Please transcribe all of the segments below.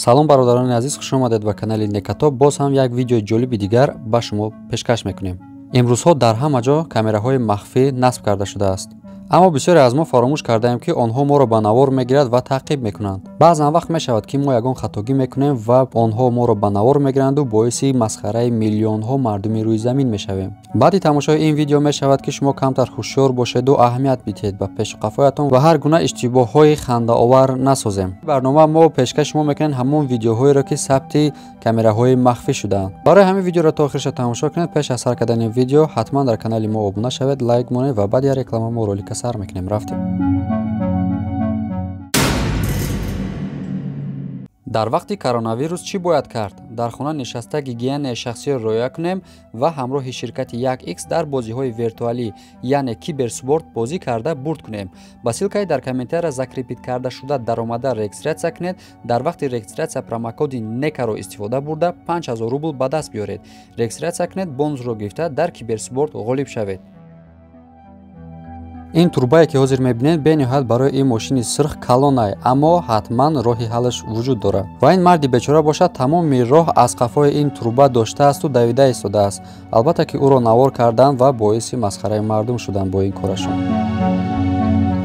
Салом бародарони азиз, хуш омадед ба канали Некатоб. Боз ҳам як видеои ҷолиби дигар ба шумо пешкаш мекунем. Имрӯзҳо дар ҳама ҷо камераҳои махфӣ насб карда шудааст. Аммо бисёре аз мо фаромӯш кардаем, ки онҳо моро ба навор мегирад ва таъқиб мекунанд. Баъзан вақт мешавад, ки мо ягон хатогӣ мекунем ва онҳо моро ба навор мегиранду боиси масхараи миллионҳо мардуми рӯи замин мешавем. Баъди тамошои ин видео мешавад, ки шумо камтар ҳушёр бошеду аҳамият бидиҳед ба пешу қафоятон ва ҳар гуна иштибоҳҳои хандаовар насозем. Барнома мо пешкаш шумо мекунем ҳамон видеоҳоеро, ки сабти камераҳои махфӣ шудаанд. Барои ҳамин видеоро то охирша тамошо кунед. Пеш аз сар кардани видео ҳатман дар канали мо обуна шавед, лайк монед ва баъд як реклама мо ролика сар мекунем. Рафтем. Дар вақти коронавирус чӣ бояд кард? Дар хона нишаста гигиенаи шахсиро риоя кунем ва ҳамроҳи ширкати 1X дар бозиҳои виртуалӣ, яъне киберспорт бозӣ карда бурд кунем. Ба ссылкаи дар комментария закрепить карда шуда даромада регистрация кунед. Дар вақти регистрация промокоди НЕКА-ро истифода бурда 5000 рубл ба даст биёред. Регистрация кунед, бонусро гирифта дар киберспорт ғолиб шавед. Ин турбае, ки ҳозир мебинед, бениҳоят барои ин мошини сирх калонай, аммо ҳатман роҳи ҳаллаш вуҷуд дорад. Ва ин марди бечора бошад, тамоми роҳ аз қафои ин труба доштаасту давида истодааст. Албатта, ки ӯро навор карданд ва боиси масхараи мардум шуданд бо ин корашон.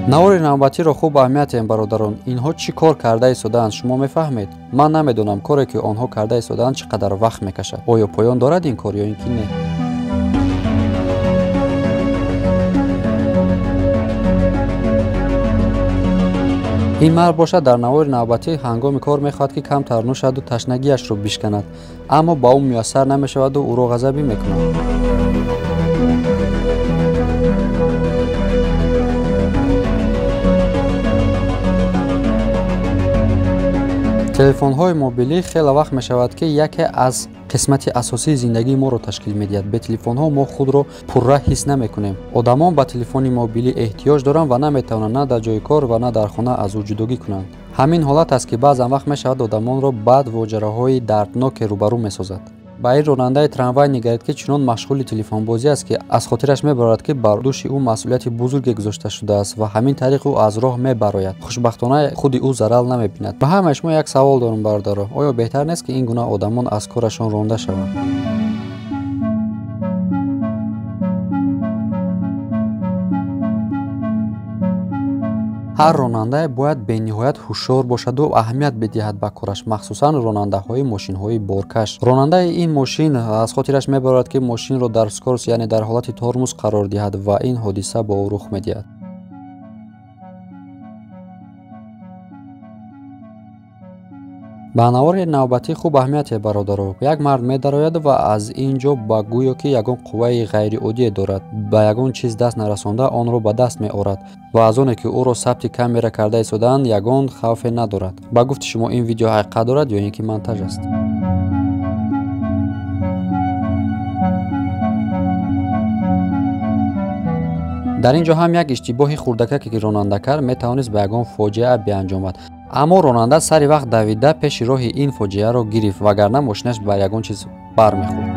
Навори навбатиро хуб аҳамият диҳем, бародарон. Инҳо чӣ кор карда истодаанд, шумо мефаҳмед? Ман намедонам, коре, ки онҳо карда истодаанд, чӣ қадар вақт мекашад. Оё поён дорад ин кор ё ин ки не? Ин мард бошад, дар навори навбатӣ ҳангоми кор мехоҳад, ки камтар нӯшаду ташнагиашро бишканад, аммо ба ӯ муяссар намешаваду ӯро ғазабӣ мекунад. Телефонҳои мобилӣ хеле вақт мешавад, ки яке аз қисмати асосии зиндагии моро ташкил медиҳад. Бе телефонҳо мо худро пурра ҳис намекунем. Одамон ба телефони мобилӣ эҳтиёҷ доранд ва наметавонанд на дар ҷои кор ва на дар хона аз ӯ ҷудогӣ кунанд. Ҳамин ҳолат аст, ки баъзан вақт мешавад одамонро бад воҷараҳои дардноке рӯбарӯ месозад. Ба ин ронандаи трамвай нигаред, ки чунон машғули телефонбозӣ аст, ки аз хотираш мебарад, ки бар дӯши ӯ масъулияти бузурге гузошта шудааст ва ҳамин тариқ ӯ аз роҳ мебарояд. Хушбахтона худи ӯ зарал намебинад. Ба ҳамаи шумо як савол дорам, бародаро. Оё беҳтар нест, ки ин гуна одамон аз корашон ронда шаванд? Ҳар ронандае бояд бениҳоят ҳушёр бошаду аҳамият бидиҳад ба кораш, махсусан ронандаҳои мошинҳои боркаш. Ронандаи ин мошин аз хотираш мебарад, ки мошинро дар скорость, яъне дар ҳолати тормоз қарор диҳад ва ин ҳодиса бо ӯ рух медиҳад. Ба навори навбатӣ хуб аҳамият диҳед, бародаро. Як мард медарояд ва аз ин ҷо ба гӯё ки ягон қувваи ғайриоддие дорад, ба ягон чиз даст нарасонда онро ба даст меорад ва аз оне, ки ӯро сабти камера карда истодаанд, ягон хавфе надорад. Ба гуфти шумо, ин видео ҳақиқат дорад ё ин ки монтаж аст? Дар ин ҷо ҳам як иштибоҳи хурдакаке, ки ронанда кард, метавонист ба ягон фоҷиа бианҷомад. Аммо ронанда сари вақт давида пеши роҳи ин фоҷиаро гирифт, вагарна мошинаш ба ягон чиз бармехӯрд.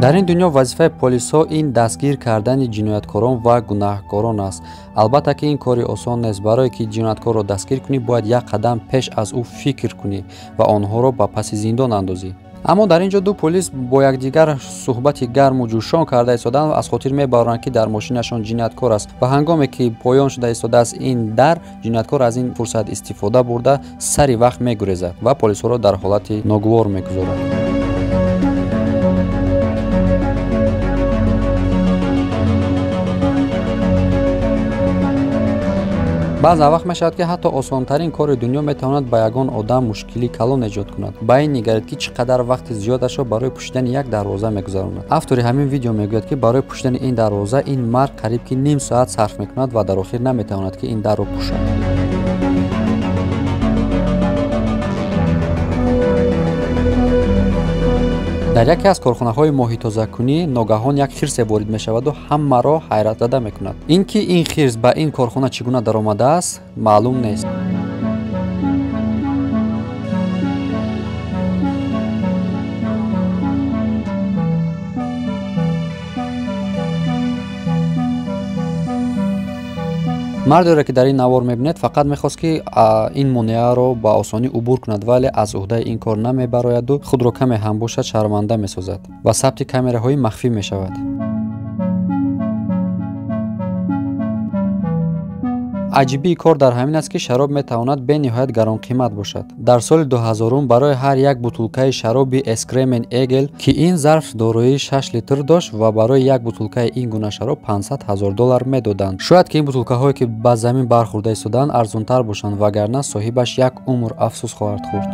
Дар ин дунё вазифаи полисҳо ин дастгир кардани ҷинояткорон ва гунаҳкорон аст. Албатта, ки ин кори осон нест. Барое ки ҷинояткорро дастгир кунӣ, бояд як қадам пеш аз ӯ фикр кунӣ ва онҳоро ба паси зиндон андозӣ. Аммо дар ин ҷо ду полис бо якдигар суҳбати гарму ҷӯшон карда истодаанд ва аз хотир мебаранд, ки дар мошинашон ҷинояткор аст ва ҳангоме ки поён шуда истодааст ин дар, ҷинояткор аз ин фурсат истифода бурда сари вақт мегурезад ва полисҳоро дар ҳолати ногувор мегузорад. Баъзан вақт мешавад, ки ҳатто осонтарин кори дунё метавонад ба ягон одам мушкили калон эҷод кунад. Ба ин нигаред, ки чӣ қадар вақти зиёдашро барои пӯшидани як дарвоза мегузаронад. Автори ҳамин видео мегӯяд, ки барои пӯшидани ин дарвоза ин мард қариб ки ним соат сарф мекунад ва дар охир наметавонад, ки ин дарро пӯшад. Дар яке аз корхонаҳои моҳитозакунӣ ногаҳон як хирсе ворид мешаваду ҳамаро ҳайратзада мекунад. Ин ки ин хирс ба ин корхона чӣ гуна даромадааст, маълум нест. Мардеро ки дар ин навор мебинед, фақат мехост ки ин монеаро ба осонӣ убур кунад, вале аз уҳдаи ин кор намебарояду худро каме ҳам бошад шарманда месозад ва сабти камераҳои махфӣ мешавад. Аҷибии кор дар ҳамин аст, ки шароб метавонад бениҳоят гаронқимат бошад. Дар соли 2000 барои ҳар як бутулкаи шароби Эскремен Эгел, ки ин зарф дорои 6 литр дошт, ва барои як бутулкаи ин гуна шароб 500 ҳазор доллар медоданд. Шояд ки ин бутулкаҳое ки ба замин бархӯрда истодаанд арзонтар бошанд, вагарна соҳибаш як умр афсӯс хоҳад хӯрд.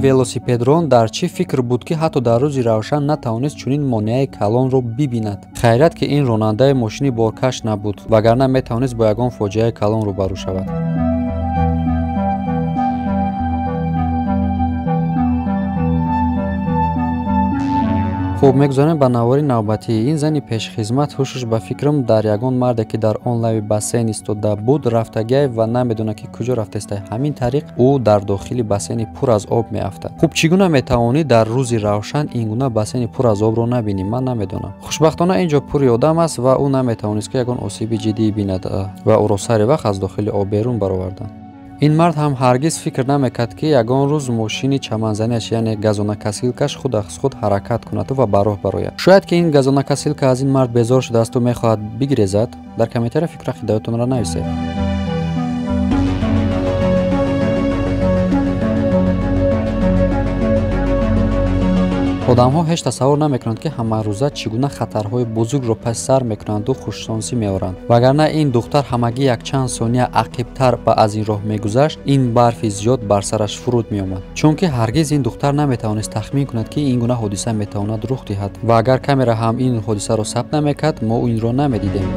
Велосипедрон дар чӣ фикр буд, ки ҳатто дар рӯзи равшан натавонист чунин монеаи калонро бибинад? Хайрат, ки ин ронандаи мошини боркаш набуд, вагарна метавонист бо ягон фоҷиаи калон рӯбарӯ шавад. Хуб, мегузарем ба навори навбатӣ. Ин зани пешхизмат ҳушаш ба фикрам дар ягон марде, ки дар он лави бассейн истода буд, рафтагиай ва намедонад, ки куҷо рафтаистай. Ҳамин тариқ ӯ дар дохили бассейни пур аз об меафтад. Хуб, чӣ гуна метавонӣ дар рӯзи равшан ин гуна бассейни пур аз обро набинӣ? Ман намедонам. Хушбахтона ин ҷо пури одам аст ва ӯ наметавонист, ки ягон осиби ҷиддӣ бинад ва ӯро сари вақт аз дохили об берун бароварданд. Ин мард ҳам ҳаргиз фикр намекард, ки ягон рӯз мошини чаманзанияш, яъне газонакосилкаш, худ аз худ ҳаракат кунад ва ба роҳ барояд. Шояд ки ин газонакосилка аз ин мард безор шудаасту мехоҳад бигрезад. Дар комментария фикру ақидаҳоятонро нависед. Одамҳо ҳеҷ тасаввур намекунанд, ки ҳамарӯза чӣ гуна хатарҳои бузургро паси сар мекунанду хушшонсӣ меоранд. Вагарна ин духтар ҳамагӣ якчанд сония ақибтар ба аз ин роҳ мегузашт, ин барфи зиёд бар сараш фуруд меомад. Чунки ҳаргиз ин духтар наметавонист тахмин кунад, ки ин гуна ҳодиса метавонад рух диҳад. Ва агар камера ҳам ин ҳодисаро сабт намекард, мо инро намедидем.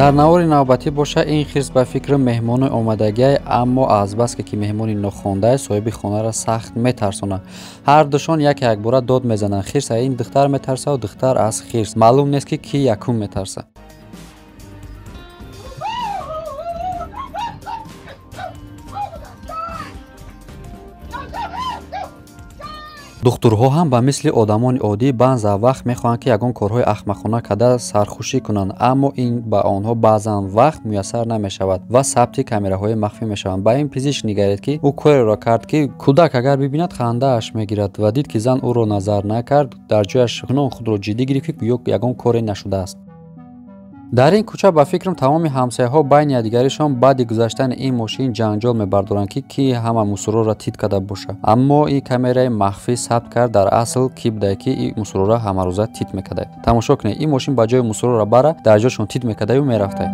Дар навори навбатӣ боша, ин хирс ба фикри меҳмони омадагиай, аммо азбаске ки меҳмони нохондае, соҳиби хонаро сахт метарсонад. Ҳар душон яке якбора дод мезананд. Хирс аз ин духтар метарсаду духтар аз хирс. Маълум нест, ки кӣ якум метарсад. Духтурҳо ҳам ба мисли одамони оддӣ баъзан вақт мехоҳанд, ки ягон корҳои ахмақона карда сархушӣ кунанд, аммо ин ба онҳо баъзан вақт муяссар намешавад ва сабти камераҳои махфӣ мешаванд. Ба ин пизишк нигаред, ки ӯ кореро кард, ки кӯдак агар бибинад хандааш мегирад, ва дид, ки зан ӯро назар накард, дар ҷояш чунон худро ҷиддӣ гирифт, ки гӯё ягон коре нашудааст. Дар ин кӯча ба фикрам тамоми ҳамсояҳо байни якдигаришон баъди гузаштани ин мошин ҷанҷол мебардоранд, ки кӣ ҳама мусурроро тит карда бошад. Аммо ин камераи махфӣ сабт кард дар асл кӣ будае, ки ин мусуррора ҳамарӯза тит мекардае. Тамошо кунед, ин мошин ба ҷои мусуррора бара дар ҷошон тит мекардаю мерафтае.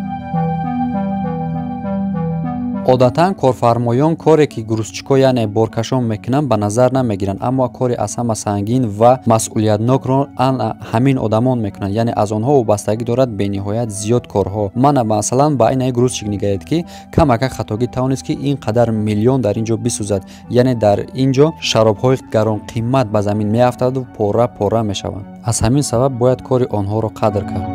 Одатан корфармоён коре ки грузчико, яъне боркашон мекунанд, ба назар намегиранд, аммо кори аз ҳама сангин ва масъулиятнокро ҳамин одамон мекунанд, яъне аз онҳо вобастагӣ дорад бениҳоят зиёд корҳо. Мана масалан ба инаи грузчик нигаред, ки камакак хатогӣ тавонист, ки ин қадар миллион дар ин ҷо бисӯзад, яъне дар ин ҷо шаробҳои гаронқимат ба замин меафтаду пора пора мешаванд. Аз ҳамин сабаб бояд кори онҳоро қадр кард.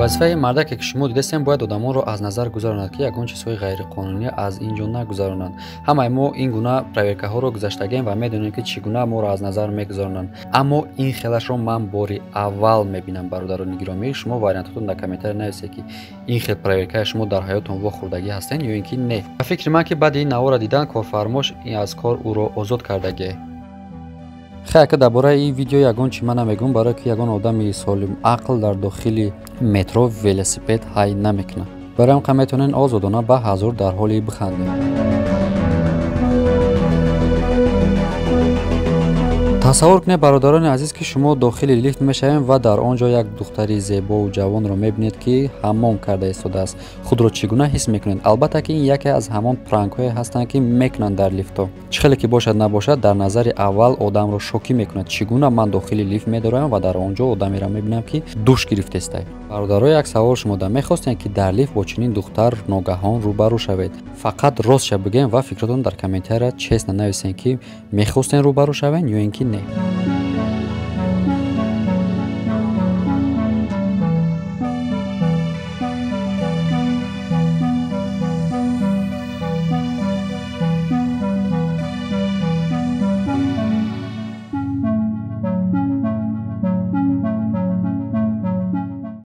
Вазифаи мардаке, ки шумо дидастем, бояд одамонро аз назар гузаронад, ки ягон чизҳои ғайриқонунӣ аз ин ҷо нагузаронанд. Ҳамаи мо ин гуна проверкаҳоро гузаштагем ва медонем, ки чӣ гуна моро аз назар мегузаронанд. Аммо ин хелашро ман бори аввал мебинам, бародарони гиромӣ. Шумо вариантотон дар комментария нависед, ки ин хел проверкаи шумо дар ҳаётон вохӯрдагӣ ҳастед ё ин ки не. Ба фикри ман, ки баъди ин навора дидан корфармош аз кор ӯро озод кардагиа. Хай, ака дар бораи ин видео ягон чи ман намегӯм, барое ки ягон одами солим ақл дар дохили метро велосипед ҳай намекунад. Барои ҳам метавонед озодона ба ҳазур дар ҳоли бихандед. Тасаввур кунед, бародарони азиз, ки шумо дохили лифт мешавем ва дар он ҷо як духтари зебову ҷавонро мебинед, ки ҳаммом карда истодааст. Худро чӣ гуна ҳис мекунед? Албатта, ки ин яке аз ҳамон пранкҳое ҳастанд, ки мекунанд дар лифтҳо. Чӣ хеле ки бошад набошад, дар назари аввал одамро шокӣ мекунад. Чӣ гуна ман дохили лифт медароям ва дар он ҷо одамеро мебинам, ки душ гирифтестай. Бародаро, як савол шумода: мехостем, ки дар лифт бо чунин духтар ногаҳон рӯбарӯ шавед? Фақат ростша бигӯем ва фикротон дар комментария честно нависем, ки мехостем рӯбарӯ шавем ё ин ки не.